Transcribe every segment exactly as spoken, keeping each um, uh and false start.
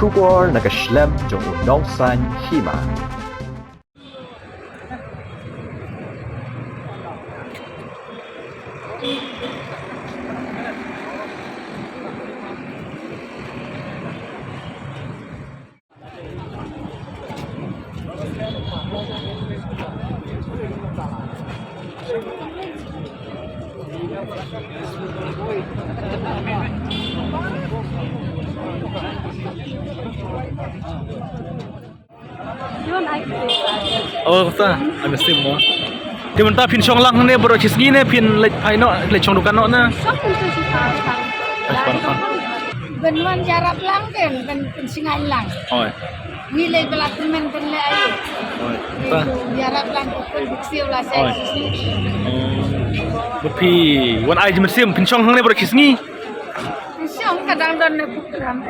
Khubor na ka shlem jong u nongsan hima. Oh, ta, I'm a sim mo. Te mynta phin shong lang ne bro, shisngi ne phin leit phai noh, leit shong dukan noh ne. Shong phin tu shi pa pa. Ai, pa pa. Ban wan ïarap lang kan, ban phin shngain lang. Oi. Ngi leit bala pynmen kan leh ai. Oi. Ta. Ïarap lang kan buk siu la sai. Oi. Shisngi. Bad phi wan ai jingmynsiem, phin shong hangne bro shisngi. Phin shong ka dang don ne program.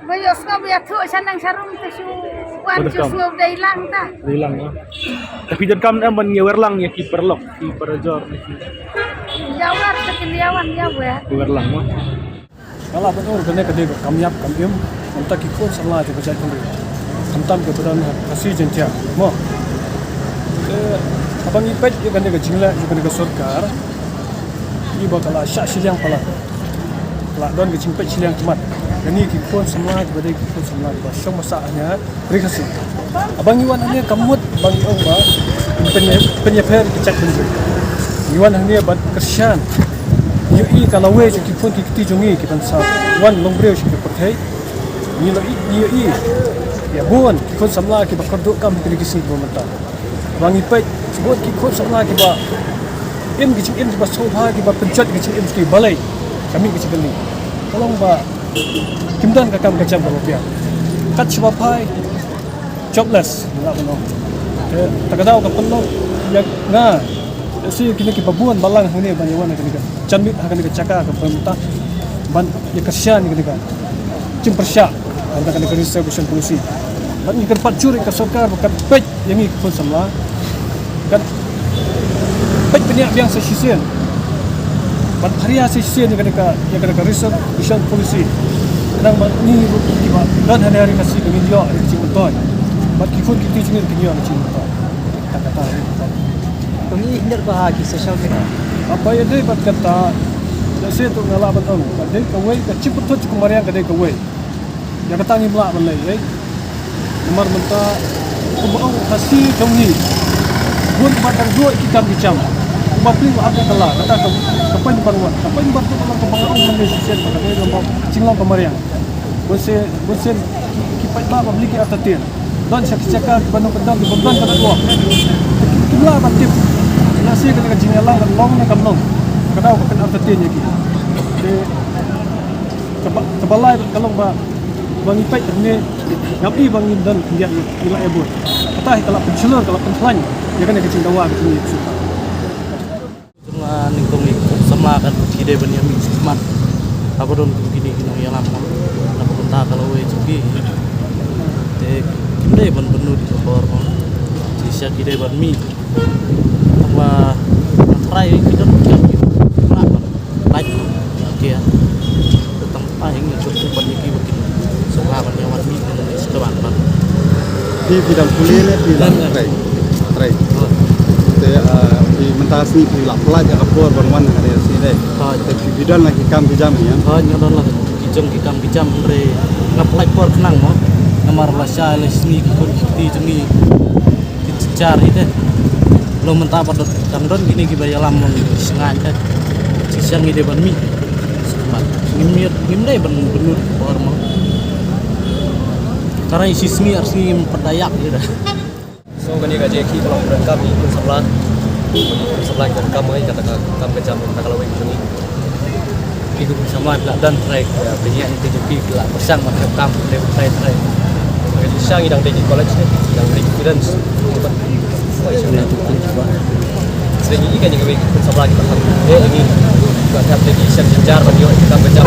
Ba ïoh sngewbha ïathuh sha nang sha rum te shu wan shu sngewbha dei lang ta. Dei lang, ah. Te phi donkam em ban ïawer lang ïa ki paralok, ki parajor ne ki. Ïawer te kin ïawan ïawer. Wer lang mo. Nga lah ban ong kane ka dei ka kam ïap kam im. Mynta ki khun samla jong ka jaitbynriew, khamtam kiba don ha Khasi Jaiñtia mo. Te haba ngi peit ïa kane ka jingleh jong kane ka sorkar, ïa ba ka la shah shiliang palat. Ka la don ka jingpeit shiliang khmat. Kane ki khun samla kiba dei ki khun samla kiba shong basa ha ri Khasi. Haba ngi wan hangne ka mut ba ngi ong ba pynïa, pynïapher ki jaitbynriew. Ngi wan hangne ban kyrshan. Ngi ïohi ka lawei jong ki khun ki kti jong ngi kiban sa wan long briew sha ki pyrthei. Ngi ïohi, ngi ïohi ïa bun ki khun samla kiba kyrduh kam ha kine ki sngi kiba mynta. Ba ngi peit bun ki khun samla kiba im ki jingim kiba sngewbha, kiba pynjot ki jingim ki balei ka mih ki jingkylli. Ka long ba kim don ka kam ka jam kaba biang. Kat shaba phai jobless, nga lah ban ong. Te ta ka daw ka pynlong ïa nga, ïa shi kine kiba bun balang hangne ban ïawan ha kane ka janmiet, ha kane ka jaka kaba mynta ban ïa kyrshan ïa kane ka jingpyrshah ha kane ka reservation policy. Bad ngi kyrpad jur ïa ka sorkar ba kan peit ïa ngi ki khun samla, kan peit bniah biang sa shisien. Bad pharia sa shisien ïa kane ka, ïa kane ka reservation policy. Khnang ba ngi ruh kiba don hangne ha ri Khasi ba ngin ïoh ïa ka jingmyntoi. Bad ki khun ki kti jong ngi kin ïoh ïa ka jingmyntoi. Kata, kata. Ka mih hynrei ba ha ki social media. Haba ïadei bad kata, lehse to nga lah ban ong, ka dei kawei ka jingpynthut jong ka mariang ka dei kawei. Ïa kata ngim lah ban leh ei. Namar mynta kumba ong Khasi jong ngi, bun ba dang duh ki kam ki jam. Kumba phi ba ap ka la, kata ka, ka pynban wat, ka pynban tu ka long kaba nga ong mynne shisien ba ka dei kaba jinglong ka mariang. Bun sien, bun sien ki, ki paidbah ba bli ki entertain. Don sha ki jaka kiba nongkyndong kiba don ka network. Kim lah ban tip lehse kane ka jingïalang kan long ne kam long. Ka daw ka pyn-entertain ïa ki. Te kaba, kaba lai ka long ba, ba ngi peit hangne ngam i ba ngin don khyndiat ngi la ïa bud. Kata hi ka la pynshlur, ka la pynkhlaiñ ïa kane ka jingdawa ka jong ngi ka sorkar. Jong nga nyngkong i khun samla kan ki dei ban ïa mih sha khmat. Haba don kum kine ki nongïalam mo, na ka bynta ka lawei jong ki. Te kim dei ban pynlut ka bor mo. Shisha ki dei ban mih. Tangba nga trai ki don ki, ki mah ban lait ki. Tang ai ngi kyrkhu ban ïa ki ba kin sngewbha ban ïa wan mih, ngan ïa sngewbha ban. Phi, phi dang pule ne phi la trai? Trai. Te, ah, phi mynta sngi phi la pynlait ïa ka por ban wan hangne sngi dei? Te phi, phi don la ki kam ki jam ïa? Hooid, nga don la ki jong ki kam ki jam, hynrei nga pynlait por khnang mo. Namar la shai la sngi ki khun ki kti jong ngi. Ki jar ite. Long mynta pat dang don kine kiba ïalam long shngaiñ te. Shisha ngi dei ban mih. Ngim mih, ngim dei ban, ban lut por mo. Tharai shi sngi ar sngi ngim pat da ïap ite. So kane ka jingïakhih ka long pyrshah kam ïa ki khun samla. Ki khun samla ki donkam ïa kata ka kam ka jam kata ka lawei ka jong ngi. Ki khun samla ki la don trai, eh, pynïaid ïa ki jong ki, ki la pyrshang ban kam, trai, trai, trai. Ka jingshang i dang dei ki college ne, i dang dei ki students. Oi, shang dei tu pun cuba. Sdang i ka jingwei ki khun samla ki ba kham. Eh, ini. Ka kham dei ki shang jynjar ban ïoh ki kam ka jam.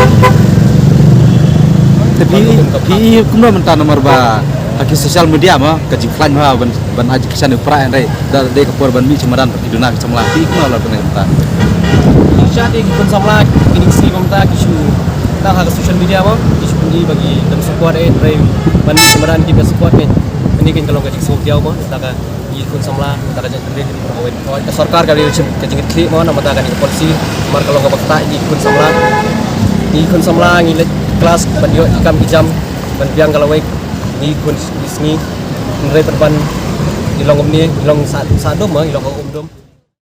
Te phi, phi i kumno mynta namar ba ha ki social media ma ka jingkhlaiñ ma ban, ban ai jingkyrshan ïa u Prah hynrei da dei ka por ban mih sha madan. Ki duna ki samla ki kumno la pyneh mynta. Sha dei ki khun samla kine ki sngi mynta ki shu tang ha ka social media mo, ki shu Ngi ba ngi dang support eh, hynrei ban ngi madan ki ba support ne. Kane kan ka long ka jingsngewdiaw mo, nangta ka ngi khun samla, nangta ka jingkyrkhu ka sorkar ka dei ka jingkitkhlieh mo, namar ka dei ka policy, namar ka long kaba ktah ïa ngi khun samla. Ngi khun samla ngi leit klas ban ïoh ki kam ki jam, ban biang ka lawei, ngi khun ngi sngi. Hynrei pat ban ngi long kumne, ngi long sa sa dum mo, ngi long ka um dum.